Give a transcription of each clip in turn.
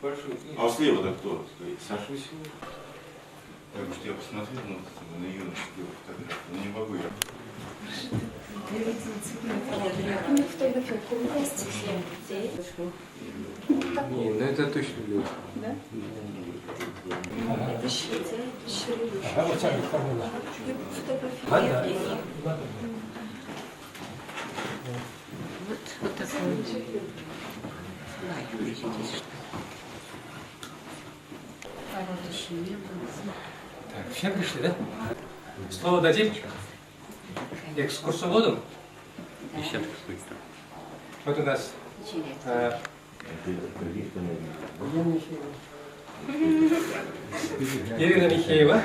А слева-то кто стоит? Саша Веселов. Потому что я посмотрел на, вот, на юношеские фотографии, но не могу я. Не, ну это точно Леха. Да? Вот, вот такой лайк здесь. Еще не было. Так, все пришли, да? Слово дадим экскурсоводу. Вот у нас Ирина Михеева,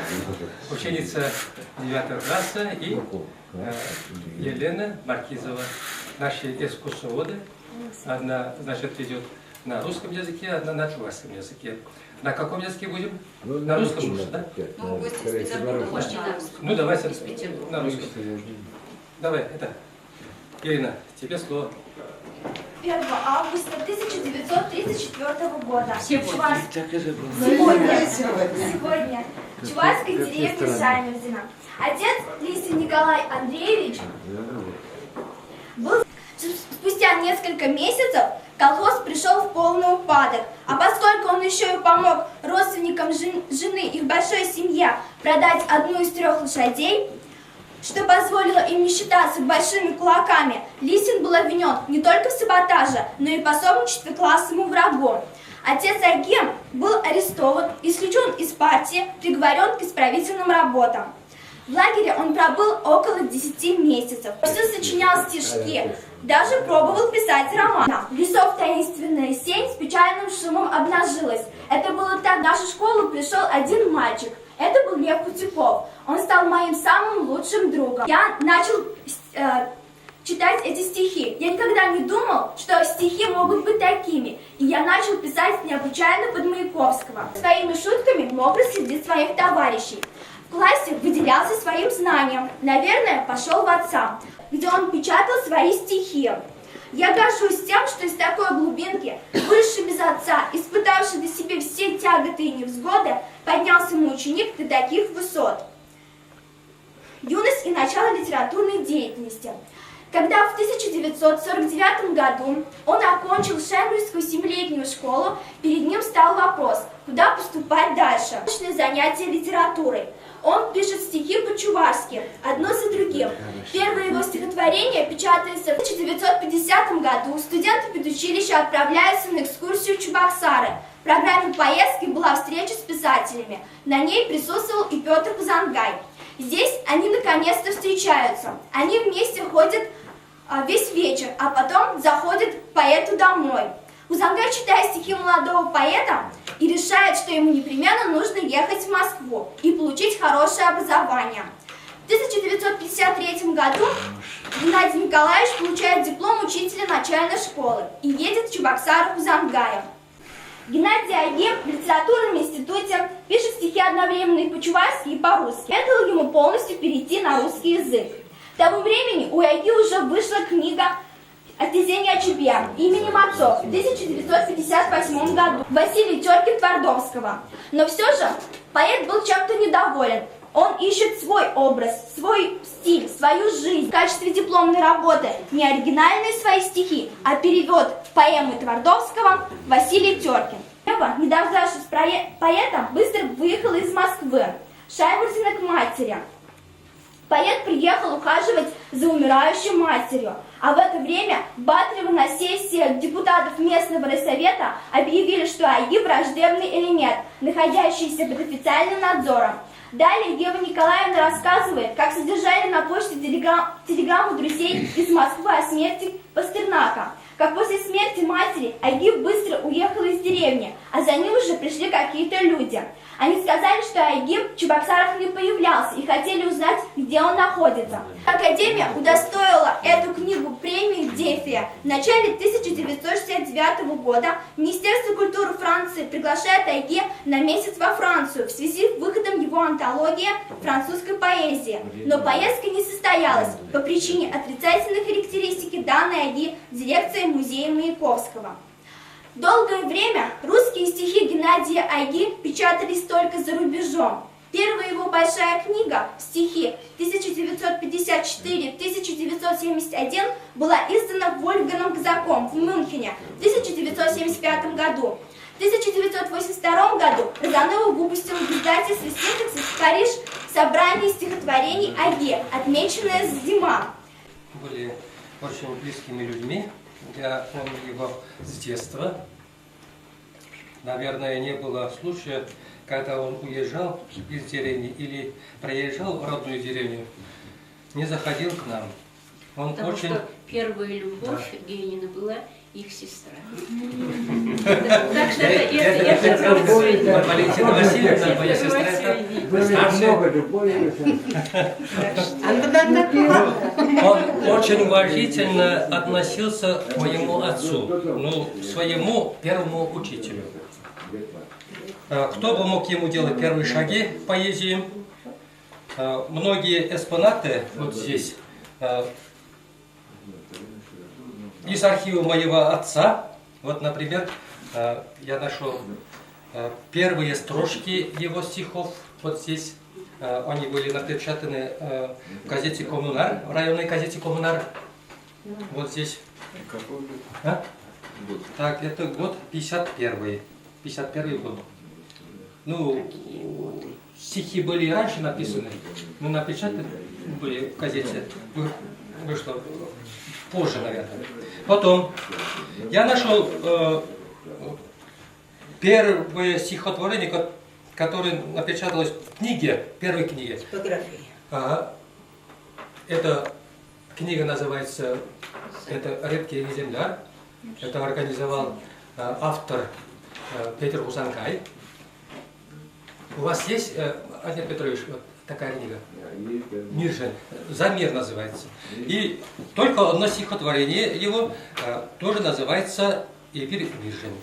ученица 9 класса, и Елена Маркизова, наши экскурсоводы. Одна, значит, идет на русском языке, одна на чувашском языке. На каком языке будем? На русском лучше, да? Ну, гости из Петербурга, может, и на русском. Ну, давайте Из Петербурга. на русском. Давай, это, Ирина, тебе слово. 1 августа 1934 года. Сегодня. Сегодня. Сегодня. В чувашской деревне Шаймерзино. Отец Лисин Николай Андреевич был... Спустя несколько месяцев колхоз пришел в полный упадок. А поскольку он еще и помог родственникам жены их большой семье продать одну из трех лошадей, что позволило им не считаться большими кулаками, Лисин был обвинен не только в саботаже, но и пособничестве классовому врагу. Отец Агем был арестован, исключен из партии, приговорен к исправительным работам. В лагере он пробыл около 10 месяцев. Все сочинял стишки, даже пробовал писать роман. Лесов таинственная сень с печальным шумом обнажилась. Это было так. В нашу школу пришел один мальчик. Это был Лев Кутюков. Он стал моим самым лучшим другом. Я начал читать эти стихи. Я никогда не думал, что стихи могут быть такими. И я начал писать необычайно под Маяковского. Своими шутками мог рассердить своих товарищей. В классе выделялся своим знанием. Наверное, пошел в отца, где он печатал свои стихи. Я горжусь тем, что из такой глубинки, выросший без отца, испытавший на себе все тяготы и невзгоды, поднялся мой ученик до таких высот. Юность и начало литературной деятельности. Когда в 1949 году он окончил Шаймерскую семилетнюю школу, перед ним стал вопрос, куда поступать дальше. Занятия литературой. Он пишет стихи по-чувашски, одно за другим. Первое его стихотворение печатается в 1950 году. Студенты педучилища отправляются на экскурсию в Чебоксары. В программе поездки была встреча с писателями. На ней присутствовал и Петр Хузангай. Здесь они наконец-то встречаются. Они вместе ходят весь вечер, а потом заходят к поэту домой. Хузангай читает стихи молодого поэта и решает, что ему непременно нужно ехать в Москву и получить хорошее образование. В 1953 году Геннадий Николаевич получает диплом учителя начальной школы и едет в Чебоксары Хузангая. Геннадий Айги в литературном институте пишет стихи одновременно и по-чувашски, и по-русски. Это ему полностью перейти на русский язык. К тому времени у Айги уже вышла книга «Отвезение Ачубе» именем отцов в 1958 году Василия Теркин Твардовского. Но все же поэт был чем-то недоволен. Он ищет свой образ, свой стиль, свою жизнь. В качестве дипломной работы не оригинальные свои стихи, а перевод поэмы Твардовского Василий Теркин. Ева, не дождавшись поэта, быстро выехала из Москвы. Шаймурзина к матери. Поэт приехал ухаживать за умирающей матерью. А в это время Батарева на сессии депутатов местного райсовета объявили, что Айги враждебный элемент, находящийся под официальным надзором. Далее Ева Николаевна рассказывает, как содержали на почте телеграмму друзей из Москвы о смерти Пастернака. Как после смерти матери Айги быстро уехала из деревни, а за ним уже пришли какие-то люди. Они сказали, что Айги в Чебоксарах не появлялся и хотели узнать, где он находится. Академия удостоила эту книгу премии Дефия. В начале 1969 года Министерство культуры Франции приглашает Айги на месяц во Францию в связи с выходом его антологии французской поэзии. Но поездка не состоялась по причине отрицательной характеристики данной Айги дирекции музея Маяковского. Долгое время русские стихи Геннадия Айги печатались только за рубежом. Первая его большая книга «Стихи» 1954-1971 была издана Вольфгангом Казаком в Мюнхене в 1975 году. В 1982 году Розанова выпустил в издательстве «Синтаксис» Париж собрание стихотворений Айги, отмеченное «Зима». Были очень близкими людьми. Я помню его с детства. Наверное, не было случая, когда он уезжал из деревни или проезжал в родную деревню, не заходил к нам. Он Потому очень... что первая любовь Генина была их сестра. Так что это родственники. Валентина Васильевна, моя сестра, это Было старшая. много любови. Он очень уважительно относился к моему отцу, ну, своему первому учителю. Кто бы мог ему делать первые шаги в поэзии? Многие экспонаты вот здесь из архива моего отца. Вот, например, я нашел первые строчки его стихов вот здесь. Они были напечатаны в газете «Коммунар», в районной газете «Коммунар». Вот здесь. Какой год? А? Год. Так, это год 51 51 год. Ну, стихи были и раньше написаны, но напечатаны были в газете. Вышло позже, наверное. Потом я нашел первое стихотворение, которое напечаталось в книге, первой книге. Типографии. Ага. Эта книга называется это «Редкий экземпляр». Это организовал автор Петр Хусанкай. У вас есть, Андрей Петрович, вот такая книга? Миржин. За мир называется. И только одно стихотворение его тоже называется «Эпир Миржин».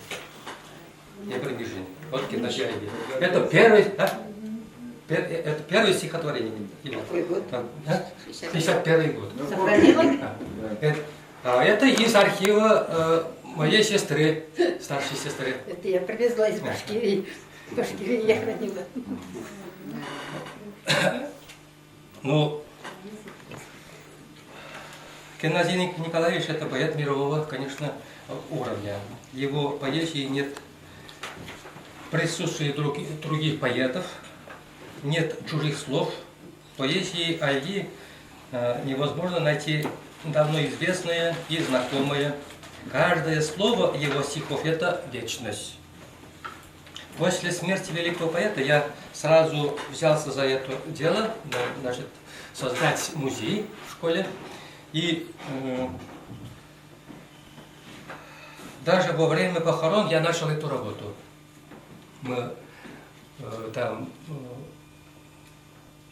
Эпир Миржин. Вот Геннадий Айги. Это первый, да? Это первое стихотворение его. Какой год? Да, да? 51 год. Сохранила? Да. Это из архива моей сестры, старшей сестры. Это я привезла из Башкирии. В Башкирии я хранила. Ну, Геннадий Николаевич — это поэт мирового, конечно, уровня. Его поэзии нет присутствия других поэтов, нет чужих слов. В поэзии Айги невозможно найти давно известное и знакомое. Каждое слово его стихов — это вечность. После смерти великого поэта я сразу взялся за это дело, создать музей в школе. И даже во время похорон я начал эту работу. Мы там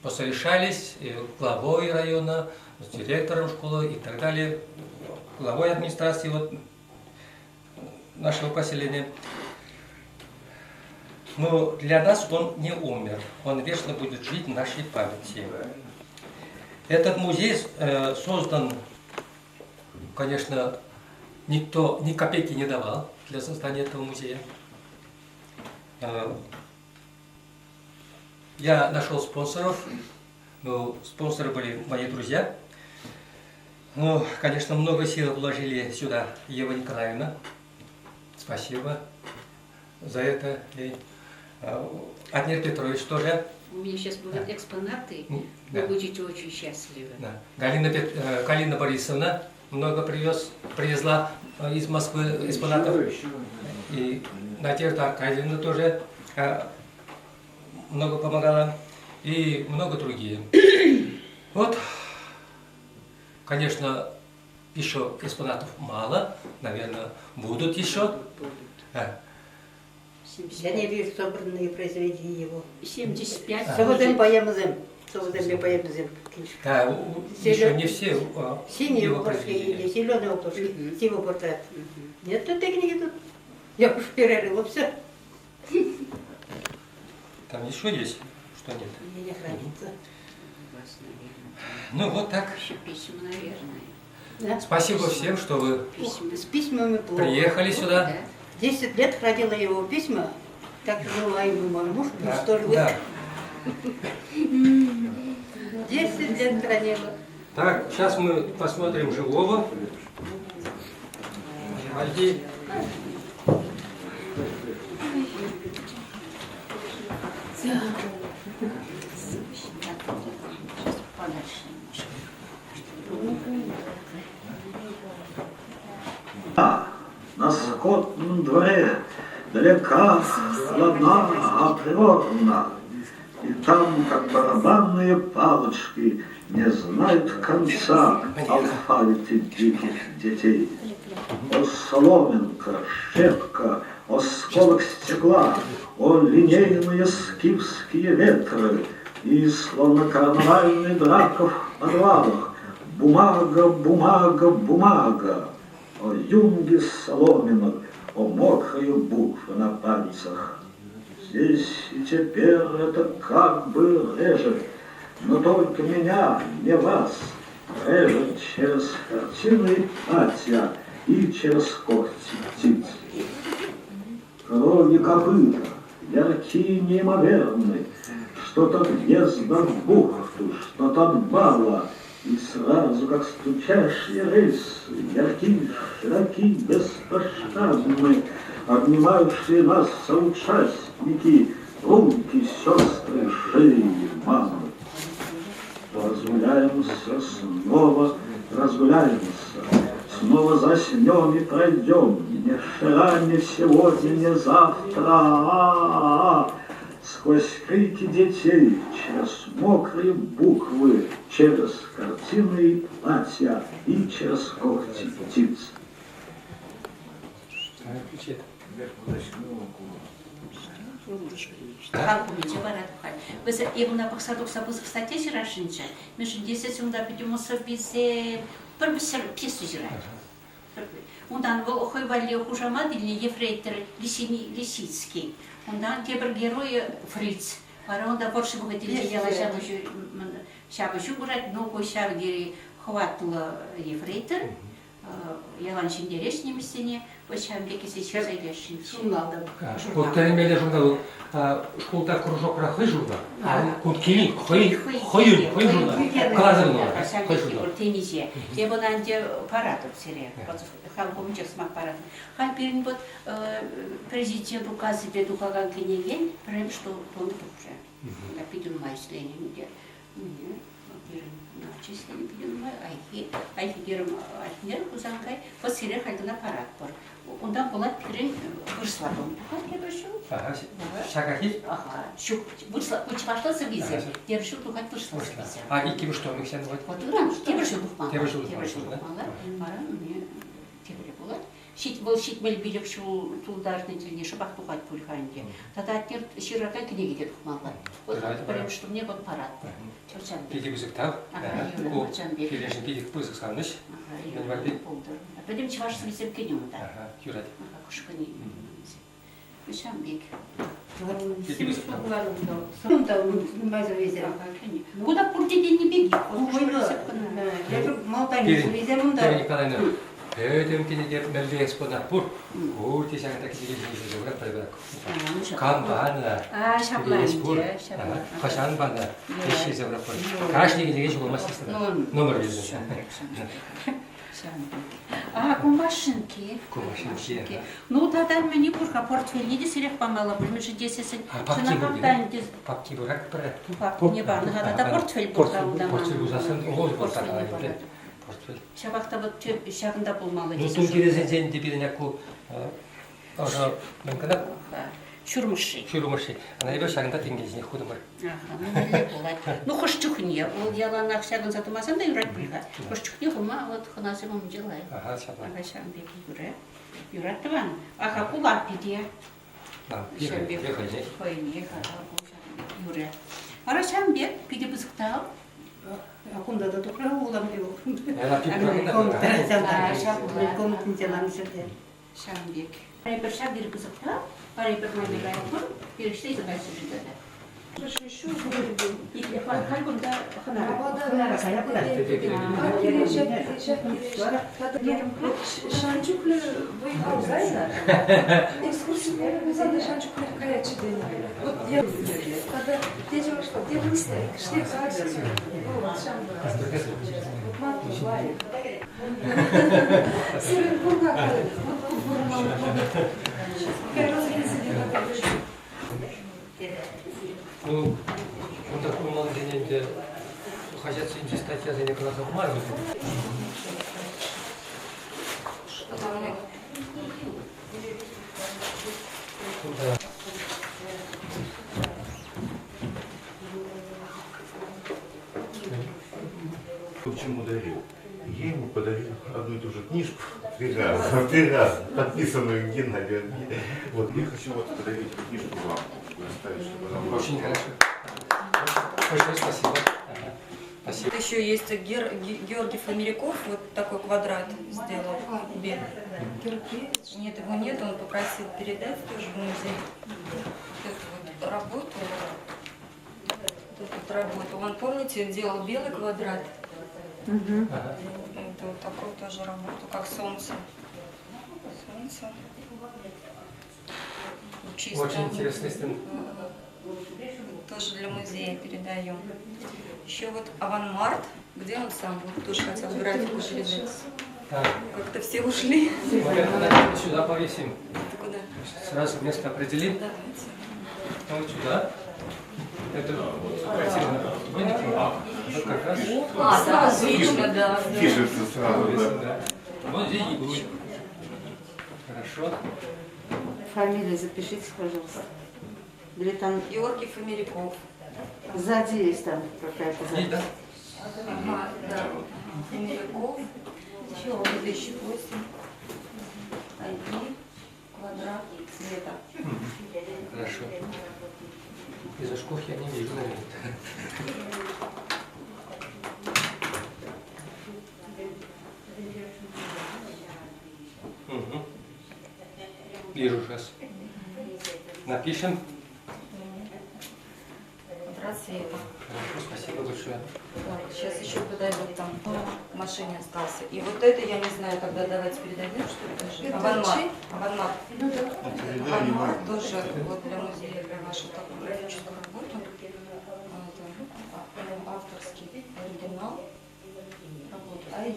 посовещались с главой района, с директором школы и так далее, главой администрации нашего поселения. Но для нас он не умер, он вечно будет жить в нашей памяти. Этот музей создан, конечно, никто ни копейки не давал для создания этого музея. Я нашел спонсоров, спонсоры были мои друзья. Конечно, много сил вложили сюда Ева Николаевна. Спасибо за это. И Аднер Петрович тоже. У меня сейчас будут экспонаты, Да. Вы будете очень счастливы. Да. Галина Борисовна много привезла из Москвы экспонатов. Еще. И Надежда Аркадьевна тоже много помогала. И много другие. Конечно, еще экспонатов мало. Наверное, будут еще. Будут. Да. Я не вижу собранные произведения его. 75. Соводем поемзем. Соводем поемзем. Да, еще не все, Синий его обложки произведения. или зеленые обложки, его портрет. Нет тут книги тут. Я уж перерыла все. Там еще есть, что нет? Не, не хранится. У вас, наверное, Вот так. Еще письма, наверное. Да. Спасибо всем, что вы Письма. С письмами плохо. приехали сюда. Да. 10 лет хранила его письма, так жила ему мой муж, ну что же вы. 10 лет хранила. Так, сейчас мы посмотрим живого. Альги. На скотном дворе далека, холодна, априорна, И там, как барабанные палочки, не знают конца алфавиты диких детей. О соломинка, щепка, осколок стекла, О линейные скифские ветры, И, словно карнавальный драка в подвалах, Бумага, бумага, бумага, О юнги соломинок, о мокрые буквы на пальцах. Здесь и теперь это как бы режет, но только меня, не вас, режет через картины платья и через когти птиц. Кровью копыта, ярки неимоверны, Что-то от въезда в бухту, что-то от бала, И сразу, как стучащие рельсы, Ярки, широки, беспощадны, Обнимающие нас соучастники, Руки, сестры, шеи, мамы. Разгуляемся снова, разгуляемся, Снова заснем и пройдем, Ни вчера, ни сегодня, ни завтра. А-а-а. Сквозь крики детей, через мокрые буквы, Через картины и платья и через когти птиц. Халӑх умӗнче вара тухать. Вӗсем эп ӑна пӑхса тухса пысӑк статья ҫырасшӑнччӗ. Мӗншӗн тесен унта пӗтӗм сӑввисем, пӗр вӗҫсӗр пьеса ҫырать. Унтан вӑл хӑй валли хушамат илнӗ ефрейтор Лисицкий. Унтан тепӗр геройӗ Фриц. Вара унта вӑрҫӑ вӑхӑтӗнче яла ҫапӑҫу пырать, но ку ҫав тери хӑватлӑ ефрейтор. Ялан ҫӗнтерес нимӗҫсене, вӑт ҫавӑн пек килсе ҫырса илесшӗнччӗ. Журналта. Вот тӗлӗнмелле журнал. Шкулта кружокра хӑй журнал. Кун килин хӑй хӑйӗн хӑй журнал. Кӑларса кӑна хӑй журнал. Темиҫе. Эп ӑна ӗнтӗ паратӑп сире. Халӑх умӗнче сӑмах паратӑп. Халь пирӗн вот президент указӗпе тухакан кӗнекен пӗрремӗш том тухрӗ. Питӗ нумай ӗҫленӗ ӗнтӗ. Пирӗн начислени питӗ нумай. Айхи, Айхи терӗм, Айхинер Хусанкай. Вот сире халь кӑна паратпӑр. Унтан пулать пирӗн вырӑсла том тухать тепӗр ҫул. Ҫак архив? Ага. Ҫук, вырӑсла, чӑвашла сӑввисем. Тепӗр ҫул тухать вырӑсла сӑввисем. А иккӗмӗш томик сен тухать? Вот ыран тепӗр ҫул тухмалла. Тепӗр ҫул тухмалла. Вара тепре пулать. Вӑл 75 ҫул тултарнӑ тӗлне шӑпах тухать пуль-ха ӗнтӗ. Тата атте ҫыракан кӗнеке те тухмалла. Вот пӗрремӗш тумне вӑл паратпӑр. Питӗ пысӑк тав. Ку пирӗншӗн питӗ пысӑк савӑнӑҫ. Пӗтӗм чӑваш сӑввисем кӗнӗ унта. Юрать. Кушкӑни. Ҫавӑн пек. Куда пурте тенӗ пекех. Пирӗн Николаевна, пӗтӗм кӗнеке мӗнле экспонат пур, пурте ҫакӑнта кӗнеке ҫинче пӗр Кам панӑ, пур, хӑҫан панӑ, ӗҫ пур. Кашни кӗнеке ҫухалмасть номер илсе. Ҫавӑн пек. А, ку машинки. Ку машинки. Ну, тата мӗне пур-ха, портфельне те сирех памалла пуль, мӗншӗн тесессӗн Папки чӑнахах та ӗнтӗ. Папки пурах пӗрре. Папкине панӑ-ха, тата портфель пур-ха унта ман. Портфель пулсассӑн угол портфель. Ҫапах та вот ҫакӑнта пулмалла Ну, тумтирӗсенчен те пирӗн ку ӑшӑ мӗн кӑна? Ҫурмӑшши. Ҫурмӑшши. Ӑна эпир ҫакӑнта тенкӗ ҫине хутӑмӑр. Аха, ну мӗнле пулать. Ну хӑш чухне вӑл яланах ҫакӑнса тӑмасан та юрать пуль-ха. Хӑш чухне хума вот хӑнасем умӗнче лайӑх. Ага, ҫапла. Ага, ҫавӑн пек юрӗ. Юрать тӑван. Аха, кулак пике. Ҫавӑн пек хӑйне, ага, ҫавӑн пек юрӗ. Вара ҫавӑн пек питӗ пысӑк тав. Кунта та тухрӗ улам Ҫавӑн пек. Пӗр ҫав тери пысӑк та, пӗр май кайӑпӑр, пирӗште кайса тата. Халь кунта хӑнара. Хӑнара кая пырать. Ҫан чухлӗ вӑй-хал кайнӑ. Экскурсипе пулсан та ҫан чухлӗ каятчӗ тенӗ. Вот я тата те чӑвашла, те вырӑсла, иккӗшне калаҫать. Вот маттур, лайӑх. Сирӗн пур-ха халь, вот ку пурӑнмалли Ну, унта курмаллисене ӗнтӗ хаҫатсенчи статьясене кӑларса хумарӗ вӗсем. Кунта Почему дарил? Я ему подарил одну и ту же книжку три раза, три раза, подписанную Геннадием. Вот, я хочу вот подарить эту книжку вам, оставить, чтобы она была. Очень хорошо. Большое спасибо. Ага. Спасибо. Еще есть Георгий Фомиряков, вот такой квадрат сделал. Белый. Нет, его нет, он попросил передать тоже в музей. Вот эту вот работу. Вот эту вот работу. Он, помните, делал белый квадрат? Ага. Это вот такую тоже работу, как солнце. Солнце. Чисто. Очень интересный стенд. Тоже для музея передаем. Еще вот Аванмарт, где он сам? Вот тоже хотел графику передать. Так, Как-то все ушли. вот это, наверное, сюда повесим. Это куда? Сразу место определим. Давайте. Вот сюда. Это картина вынесем. Вот как раз. А, сразу видно, да. Пишется сразу, да. Повесим, да. Вот здесь и будет. Хорошо. Фамилию запишите, пожалуйста. Или там Георгий Фомиряков. сзади есть там какая-то Есть, запись. да? Ага, да. Фомиряков. 2008. ID. Квадрат цвета. Хорошо. Из очков я не вижу, наверное. Мгм. Вижу сейчас. Напишем. Квадрат света. Хорошо, спасибо большое. Так, сейчас еще подойдут там, в машине остался. И вот это, я не знаю, тогда давайте передадим, что ли, даже. Это Аванмарт. чей? Аванмарт. Ну да. Аванмарт тоже вот для музея, для вашей такую графическую работу. Это ну, авторский оригинал. Работа. А и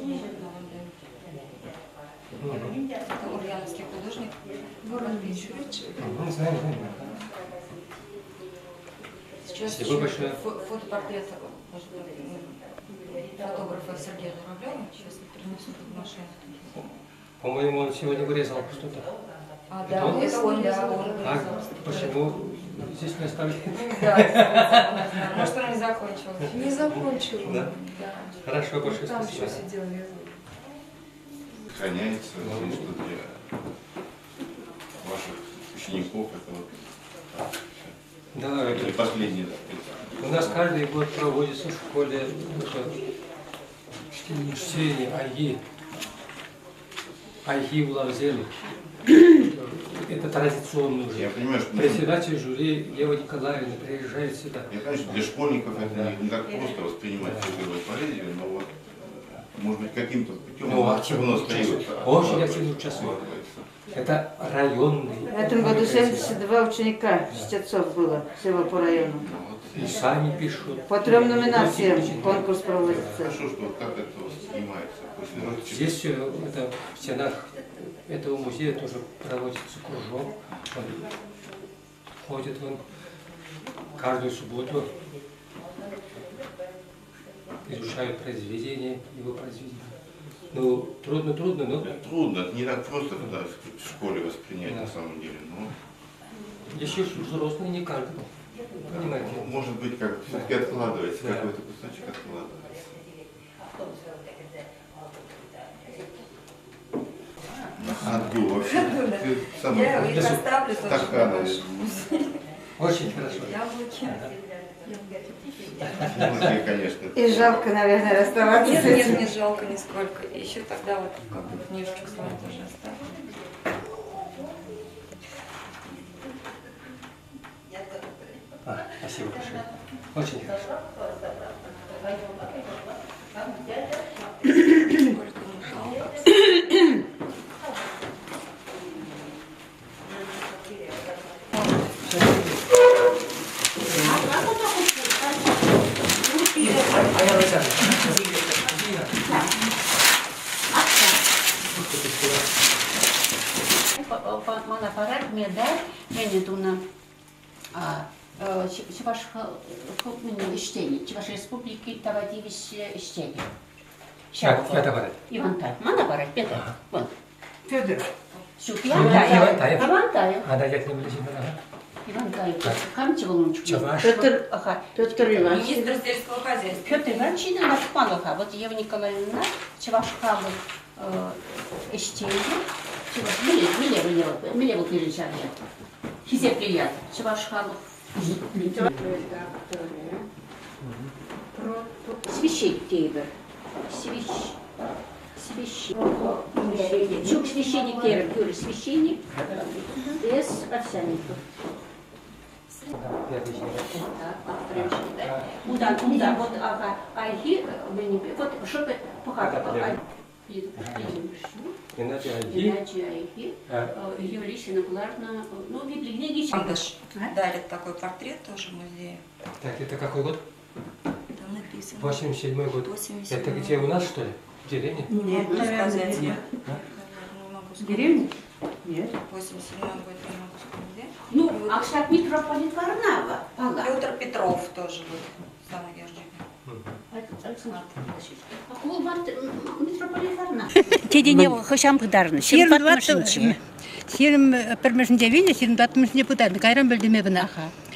нам дают. Мгм. Это ульяновский художник. Мгм, Знаем, знаем. Сейчас Спасибо еще большое. фотопортрет может быть, фотографа Сергея Журавлева. Сейчас я принесу тут в машину. По-моему, он сегодня вырезал что-то. А, Это да, он? это он, да, он А вырезал. почему здесь не оставили? Ну да, действительно, не знаю. Может, он не закончил. Не закончил. Да. Да. Хорошо, большое Там спасибо. еще сидел, резал. Сохраняется, и что для ваших учеников это вот так всё. Да, Это это последний, так сказать. у нас каждый год проводится в школе это, чтение, чтение Айги. Айги вулавсем. Это традиционно Я уже. понимаю, что Председатель жюри Ева Николаевна приезжает сюда. Я понимаю, что для школьников это не так просто воспринимать всю эту поэзию, но вот, может быть, каким-то путем Ну, он активно остается. участвует. Очень активно участвует. Откладывается. Это районный. В этом году 72 ученика чтецов было всего по району. Молодцы. И сами пишут. По трем И номинациям другие конкурс проводится. Хорошо, что вот как это воспринимается. После Вот здесь это, в стенах этого музея тоже проводится кружок. Он ходит он каждую субботу, изучают произведения, его произведения. Ну, трудно, трудно, но Трудно, это не так просто да, в школе воспринять Да. на самом деле. Но, еще взрослые не каждому. Понимаете? ну, может быть, как все-таки откладывается, Да. какой-то кусочек откладывается. На ходу вообще. Ты сам Я их оставлю тоже для стаканы. вашего музея. Очень хорошо. Яблоки. Яблоки, конечно. И жалко, наверное, расставаться Нет, с нет, этим. не жалко нисколько. И еще тогда вот как бы книжечку с вами тоже оставлю. А, спасибо. Спасибо большое. Очень хорошо. Сколько не жалко. Мана парать медаль, мӗне тунӑ Чӑваш ӗҫченӗ, Чӑваш Республики тава тивӗҫлӗ ӗҫченӗ. Ята парать. Иван Таев. Мана парать, Петр. Вон. Федор. Ҫук, Иван Таев. Таев. Иван Таев. А, да, ятне білесің, ага. Иван Таев. Камчы был он Чӑваш. Петр, Петр Иванович. Министр сельского хозяйства. Петр Иванович Натхманова. Вот Ева Николаевна Чӑваш халӑх ӗҫченӗ. Чӑваш мӗне мӗне мӗне вӑл пирӗн ҫав ят? Хисеплӗ ят. Чӑваш халӑх Священник тейӗпӗр. Свящ священник. Ҫук, священник терӗм, тӳрӗ священник. С. Овсянников. Унтан, унта, вот, ага, айхи, вот, чтобы пӑхатӑп. Геннадий Айхи. Геннадий Айхи. Юрий Синогларна, ну, Библии Андыш дарит такой портрет тоже в музее. Так, это какой год? Там написано. 87 год. 87 Это где у нас, что ли? В деревне? Нет, Могу сказать. Нет. Не могу В сказать. деревне? Нет. 87 год, не могу сказать. Где. Ну, а ҫак митрополит Варнава, паллах. Петр Петров тоже вот, самый вежливый. Митрополит Варнава. Тетене хӑҫан пытарнӑ? Ҫирӗм Ҫирӗм пӗрмӗшӗнче вилнӗ, ҫирӗм тӑваттӑмӗшӗнче пытарнӑ. Кайран пӗлтӗм эпӗ ӑна.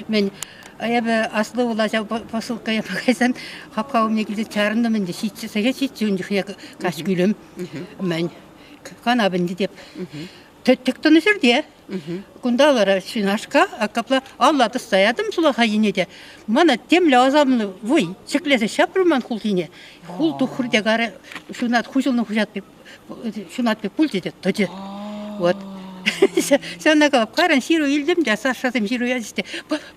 Мӗн, эпӗ аслӑ ывӑла ҫав посылка яма кайсан хапха умне килсе чарӑнтӑм ӗнтӗ. Ҫиччӗ сехет ҫиччӗ ун чухне каҫ кӳлӗм. Мӗн, канап ӗнтӗ теп. Тӗк тӑнӑ ҫӗрте. Кунта вара ҫунашка, а капла алла тӑсса ятӑм сулахай енне те. Мана темле асамлӑ вӑй ҫӗклесе ҫапрӗ ман хул ҫине. Хул тухрӗ те карӗ, ҫунат хуҫӑлнӑ хуҫат пек, ҫунат пек пулчӗ те тӑчӗ. Вот. Ҫавна калап, каран ҫыру илтӗм те, Сашасем ҫыру ячӗҫ те.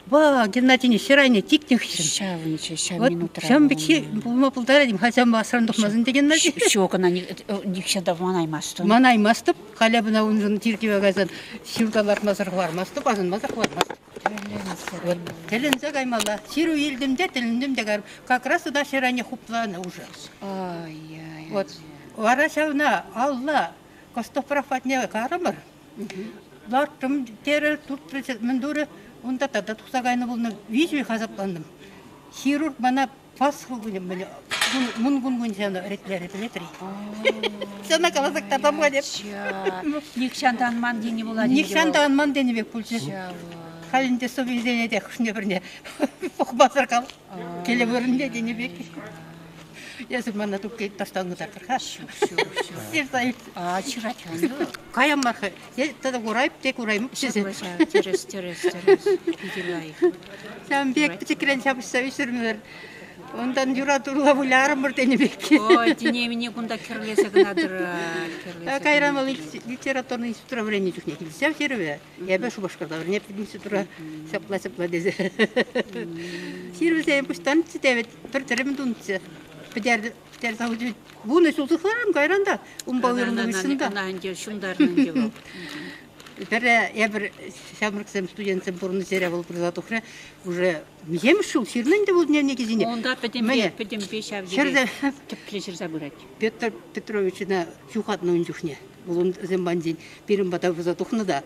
Ба, Геннадине ҫӗр айне тикнӗ хыҫҫӑн. Ҫавӑнччӗ, ҫав Вот минутра. ҫавӑн пек пулма пултарать, хотя бы асран тухмасан те Геннадий. Ҫук, ӑна нихҫан та манаймастӑн. Манаймастӑп. Халӗ мана уншӑн чиркӗве кайсан ҫурта лартмасӑр хӑвармастӑп, асӑнмасӑр хӑвармастӑп. Вот тӗлӗнсе каймалла. Ҫыру илтӗм те тӗлӗнтӗм те кайрӑм. Как раз тата ҫӗр хупланӑ уже. Ай-яй. Вот. Вара ҫавна алла Костоправ патне карӑмӑр. Лартрӑм терӗ, туртрӗ, мӗн турӗ. Унта тата тухса кайнӑ пулнӑ. Виҫӗ хасаплантӑм. Хирург мана Пасха кунӗ мӗн Мӑнкун кун ҫавна ӗретлерӗ, пӗлетӗр-и? Ҫавна каласа кӑтартам-ха теп. Нихҫан та анман тени пулать. Нихҫан та анман тенӗ пек пулчӗ. Халь ӗнтӗ сӑввисене те хӑшне-пӗрне пӑхмасӑр кал. Кӗлӗ вырӑнне тенӗ пек. Эсӗ мана тупки таштан кӑтартӑр-ха. Ҫырса А, ҫырать-ха. Каям мар-ха. Тата курайӑп те кураймӑп тесе. Тӗрӗс, тӗрӗс, тӗрӗс. Питӗ лайӑх. Ҫавӑн пек пӗчӗкрен ҫапӑҫса ӳсрӗмӗр. Унтан юратулла вылярӑмӑр тенӗ пек. Ой, тинемине кунта кӗрлесе кӑна тӑрать. Кӗрлесе Кайран вӑл литературный институтра вӗреннӗ чухне килсе ҫырӑвӗ. Эпӗ Шупашкарта вӗренеп институтра ҫапла-ҫапла тесе. Ҫырӑвӗсем пуҫтанчӗ те вӗт пӗр тӗрӗм тунччӗ. Пӗтерсе вунӑ ҫул сыхларӑм кайран та унпа уйрӑлнӑ хыҫҫӑн та. Ӑна ӗнтӗ ҫунтарнӑ ӗнтӗ вӑл. Пӗрре эпир ҫамрӑксем, студентсем пурӑннӑ ҫӗре вӑл пырса тухрӗ. Уже миҫемӗш ҫул ҫырнӑ ӗнтӗ вӑл дневникӗсене. Унта пӗтӗмпе, пӗтӗмпе ҫав тери тӗплӗ ҫырса пырать. Петр Петровична ҫухатнӑ ун чухне. Вӑл унсем патӗнчен пирӗн пата пырса тухнӑ та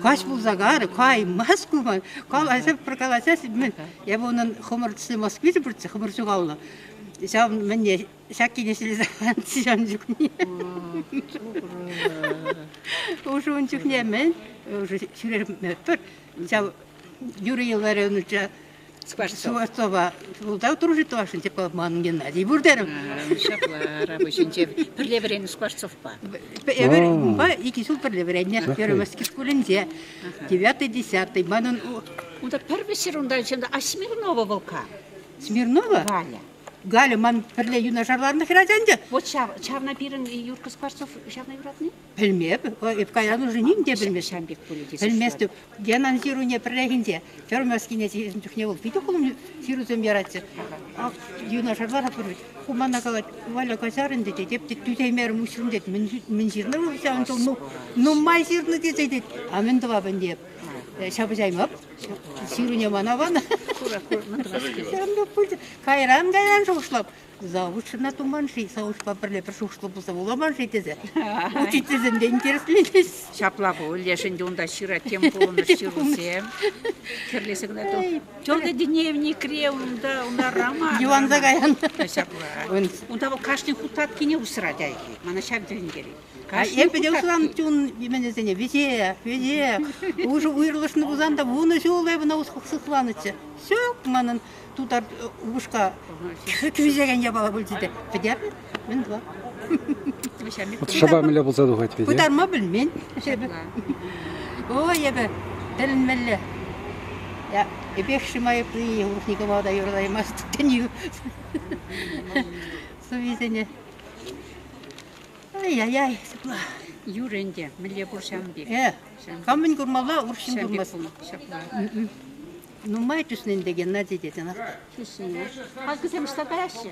каҫ пулса карӗ, каймасть ку ман. Калаҫа, пӗр калаҫа, эпӗ унӑн хӑмӑр тӗслӗ москвичӗ пурччӗ, хӑмӑр ҫухалнӑ. Ҫав мӗнне ҫак кине ҫавӑн чухне. Уже ун чухне мӗн, уже ҫӳремеппӗр. Ҫав Юрий Илларионовича Скворцова ултав дружит тӑвасшӑн, типа манӑн Геннадий пур терӗм. Ҫапла, рабочинче пӗрле вӗреннӗ Скворцовпа. Эпир унпа икӗ ҫул пӗрле вӗреннӗ Первомайски шкулӗнче. Девятый, десятый. Манӑн Унта пӗр вӗҫсӗр унта а Смирнова вӑл кам? Смирнова? Валя. Галя ман пӗрле юнашар ларнӑ хӗрача ӗнтӗ. Вот ҫав, ҫавна пирӗн Юрка Скворцов ҫавна юратни? Пӗлмеп. Эп кайран уже ним те пӗлместӗп. Ҫавӑн пек пулӗ тесе Пӗлместӗп. Генан ҫыруне пӗррехинче фермерскине чухне вӑл питӗ хулӑм ҫырусем яратчӗ. Ах, юнашар ларатпӑр вӗт. Ку мана калать, Валя каҫар ӗнтӗ тет, эп тет тӳсеймерӗм уҫрӑм тет. Мӗн, мӗн ҫырнӑ вӑл ҫавӑн чул? Ну, нумай ҫырнӑ тесе тет. А мӗн тӑвап ӗнтӗ эп? Ҫапӑҫаймап. Ҫыруне мана панӑ. Ҫавӑн пек пулчӗ. Кайран-кайран шухӑшлап. Завучшӑна туман-ши, завучпа пӗрле пӗр шухӑшлӑ пулса вуламан-ши тесе. Учительсем те интересленеҫ. Ҫапла пуль, леш ӗнтӗ унта ҫырать тем пулнӑ ҫырусем. Хӗрлесе кӑна ту. Тёлте дневникре унта, унта роман. Юланса каян. Ҫапла. Унта вӑл кашни хутаткине усрать айхи. Мана ҫав тӗлӗнтерет. Эпӗ те услам чун именесене веҫех, веҫех. Уже уйрӑлӑшнӑ пулсан та вунӑ ҫул эпӗ ӑна сыхланӑччӗ. Ҫук манӑн тутар упӑшка кӳсекен япала пулчӗ те. Пӗтернӗ. Мӗн тӑвап? Шӑпа мӗнле пулса тухать вӗт? Пытарма пӗлмен. Ой, эпӗ тӗлӗнмелле. Эпех шимайӑпли урӑх никама та юратаймастӑп тенӗ. Сӑввисене. Ай-яй-яй, ҫапла. Юрӗ ӗнтӗ, мӗнле пур ҫавӑн пек. Э, кам мӗн курмалла, урӑх ҫын курмасть. Ҫапла. Нумай тӳснӗ ӗнтӗ Геннадий тет ӑна. Тӳснӗ. Палкӑсем ӑҫта каяҫҫӗ?